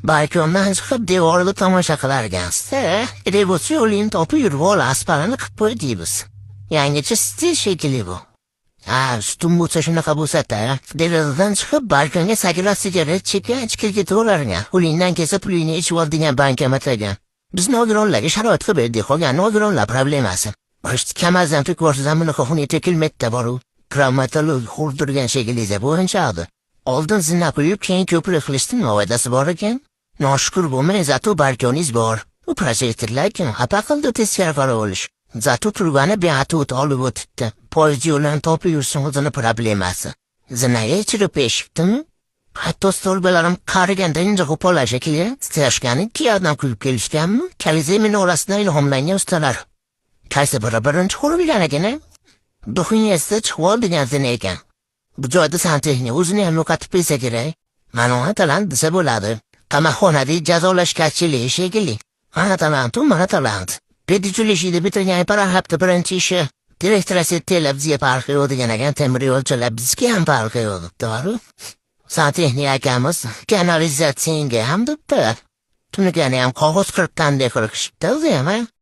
Balkondan chiqib devorga tomosha qilarkansiz. Revolyutsiya yo'lini topib yurib asparini qilib qo'y deymiz. Yangicha stil shekilli bu. Ha, sutun bo'lsa shunaqa bo'lsa-da, derazadan chiqib balkonga sakrab sigaret chekkan ichib ketaverarkan. Qo'lingdan kelsa pulingni ichib ol degan bankomat ekan. Biz nogironlarga sharoit qilib berdik, qolgan nogironlar problemasi. Boshqa kamazdan ko'rsam bunaqa xuni tekilmakda boru. Travmatolog qurdirgan shekilli bo'yicha. Oldin zina qo'yib, keyin ko'prik qilishdi, nima foydasi bor ekan? Noshukur bo'lmang, зато balkoningiz bor. U projektorlar kim xafa qildi teskari qarab olish. Зато turbani beatut olib o'tibdi. Poyezd yo'lini topib yursin o'zini problemasi. Zinaga chirib eshitdimi? Hatto stolbalarim qariganda inja qo'pollar shekilli. Titrashgani ikki odam kulib kelishganmi? Kolizey minorasidan ilhomlangan ustalar. Qaysi biri birinchi qurilgan ekan, a? Duxunyasida chiqib ol degan zina ekan. Bu joyda santexnik o'zini ham yo'qotib qo'ysa kerak. Mana uni talant desa bo'ladi. Qamoqxonadagi jazolash kachiligi shekilli. Mana talant u, mana talant. Pedagogikni bitirgan parahapti birinchi ishi. Direktor televizия farqi yo'q degan ekan, temir yo'lchilar bizga ham farqi yo'q, to'g'ri? Santexnik akamiz kanalizatsiyaga ham debdi. Tunugani ham qog'oz qirqqandek qilishibdi o'zi ham, a?